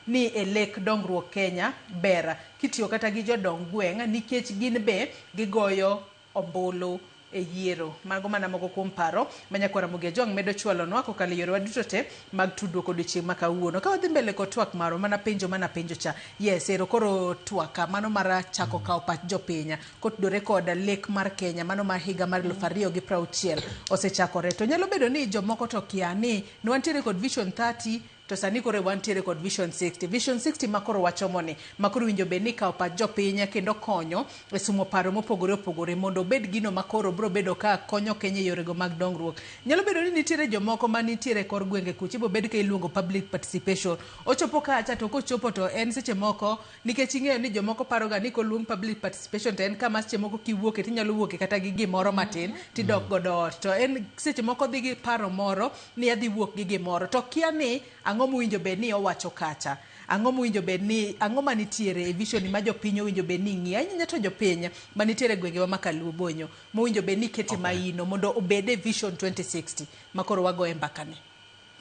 ni e lek dongruok Kenya ber kitiyo kata gi jodong gweng' nikech gin be gigoyo ombulu e yiero. Mago mana moko kuom paro ma nyakwar Ramogi Ajwang' medo chwalonwa kokalo e yorewa duto te mag tudruok odiochieng' ma kawuono. Ka wadhi mbele kod twak marwa, mana penjo mana penjo cha. Yes, ero koro twak mano mar chako kawo pach jopiny kotudore kod lek mar Kenya mano mar higa mar 2060 osechakore. To nyalo bedo ni jomoko to kia ni ne wantiere kod Vision 30 to sani koro wantiere kod Vision 60. Vision 60 ma koro wachomo ni, ma koro winjo bed ni kawo pach jopiny kendo konyo e sumo paro mopogore opogore mondo obed gino ma koro biro bedo ka konyo Kenya e yorego mag dongruok. Nyalo bedo ni nitiere jomoko ma nitiere e kor gwenge kucho, ibiro bed ka iluongo public participation. Ochopo kacha to kochopo to en seche moko nikech ing'eyo ni jomoko paroga ni koluong public participation to en kama seche moko kiwuoke tinyalo wuoke kata gi gimoro matin tidok godo ot. To en seche moko dhi gi paro moro ni adhi wuok gi gimoro to kia ni ang'o mowinjo bed ni owacho kacha. Ang'o mowinjo bed ni ang'o manitiere e vision ma jopiny owinjo bed ni ng'iyo ahinya to jopiny manitiere e gwengewa ma Kaluo Bonyo mowinjo bed ni kete maino mondo obed e vision 2060 ma koro wagoye mbaka ni.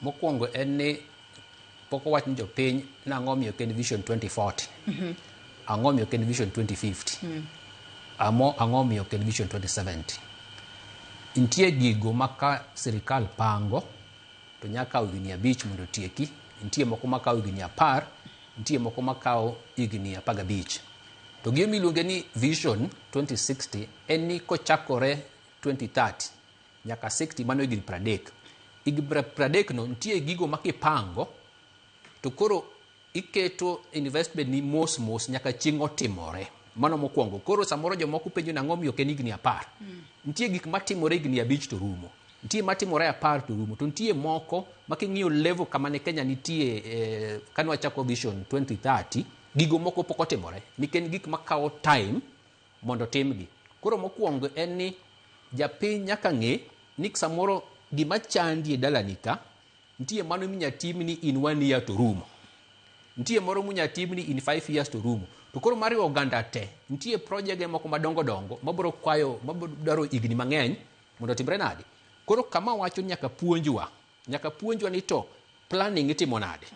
Mokwongo en ni pok owach ni jopiny nang'o omiyo ok en vision 2040. Ang'o omiyo ok en vision 2050. Ang'o omiyo ok en vision 2070. Nitie gigo ma ka sirikal pango to nya kawo higni 5 mondo otieki, nitie moko makawo higni 10, nitie moko makawo higni 15. To gima iluonge ni vision 2060 en ni kochakore 2030 nyaka 60 mano higni 30. Higni 30 no nitie gigo ma kipango to koro iketo investment ni mos mos nyaka chieng' otimore. Mano mokwongo. Koro samoro jomoko penjo ni ang'o miyo ok en higni 10. Nitie gik matimore higni 5 to rumo. Nitie matimore 10 to rumo. To nitie moko ma king'iyo level kama ne Kenya nitie kane wachako vision 2030, gigo moko pok otimore. Nikech gik makawo time mondo otimgi. Koro mokwongo en ni japiny nyaka ng'e ni samoro gima chandi e dalani ka, nitie mano minya timni in 1 year to rumo. Nitie moro munya timni in 5 years to rumo. To koro mariwo oganda te, nitie projege moko madongo dongo mabiro kwayo, mabiro dwaro higni mang'eny mondo otimre nade. Koro kama wacho ni nyaka puonjwa, nyaka puonjwa ni to planning itimo nade.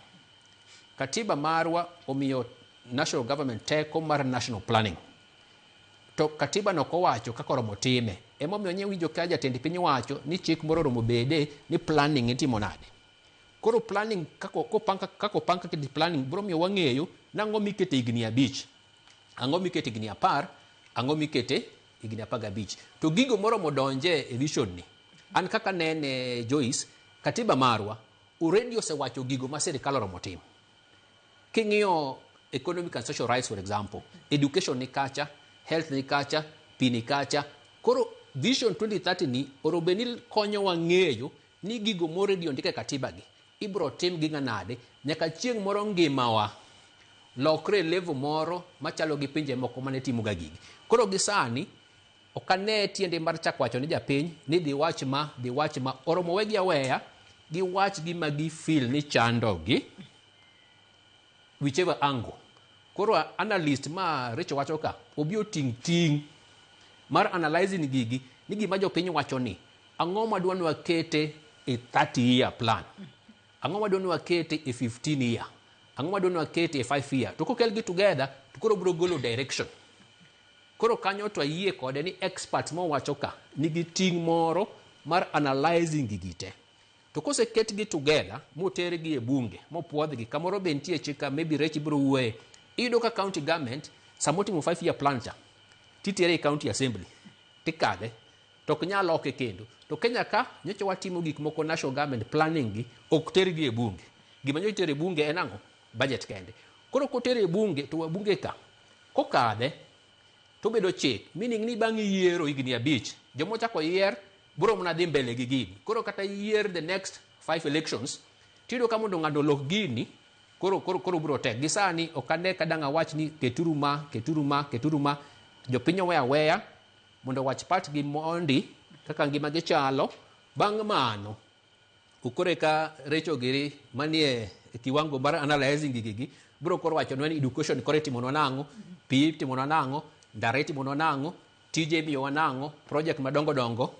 Katiba marwa omiyo national government teko mar national planning. To katiba no kowacho kaka oromo time. Emomiyo nye winjo ka jatend piny wacho ni chik moro oromo bede ni planning itimo nade. Koro planning kako kopang kako opang kaka planning biro miyo wang'eyo nang'o mikete higni 5, ang'o mikete higni 10, ang'o mikete higni 15. To gigo moromo donje e vision ni. An kaka nene Joyce, katiba marwa already osewacho gigo ma sirikal oromo timo. King'iyo economic and social rights for example, education ni kacha, health ni kacha, pi ni kacha. Koro vision 2030 ni oromo bed ni konyowa ng'eyo ni gigo moredi ondik e katiba gi ibro tim gi nade nyaka chieng' moro ngimawa lokre e level moro machalo gi pinje moko mane timo ga gigi. Koro gi sani ok ane tiende mar chako wacho ni japiny ni dhi wach ma, dhi wach ma, oromo wegi aweya giwach gima gi feel ni chandogi whichever angle. Koro analyst ma Rachel wacho ka obi oting' ting' mar analyzing gigi ni gima jopiny wacho ni ang'o madwa ni wakete e 30 year plan, ang'o madwa ni wakete e 15 year, ang'o madwa ni wakete e 5 year. To kokelgi together to koro biro golo direction. Koro kanyo to ayie kode ni experts mowacho ka nigi ting' moro mar analyzing gigi te. To koseketgi together motergi e bunge mopuodhgi kamoro be nitie chik ka maybe Rech biro wuoye. Iyudo ka county government sama otimo 5 year plan cha titere e county assembly tikadhe to ok nyal loke kendo. To Kenya ka nyocha watimo gik moko national government planning gi ok tergi e bunge. Gima nyocha itero e bunge en ang'o? Budget kende. Koro kotere e bunge to wabunge ka kokadhe tobedo chik meaning ni bang' yiero higni 5 joma ochako yier biro mana dhi mbele gi gini. Koro kata yier the next 5 elections tiyudo ka mondo ng'ato olok gini koro koro koro biro tek. Gi sani ok ane ka dang' awach ni keturu ma, keturu ma, keturu ma. Jopiny owe aweya mondo owach pachgi mondi kaka ngima gi chalo. Bang' mano koro eka Rachel giri manie kiwango mar analyzing gigi biro koro wachonwa ni education koro itimonwa nang'o, pi itimonwa nang'o, ndara itimonwa nang'o, tije imiyowa nang'o, project madongo dongo,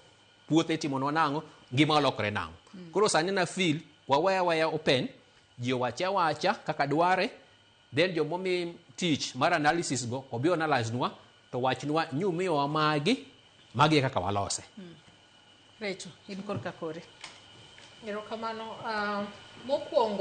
puothe itimonwa nang'o, ngima olokore nang'o. Koro sani na feel waweya aweya open Ji owache awacha kaka dware, then jomomi tich mar analysis go obi analyze nwa to wachnwa nyumiyowa magi magi e kaka walose. Recho, in korka kori. Erokamano. Mokwongo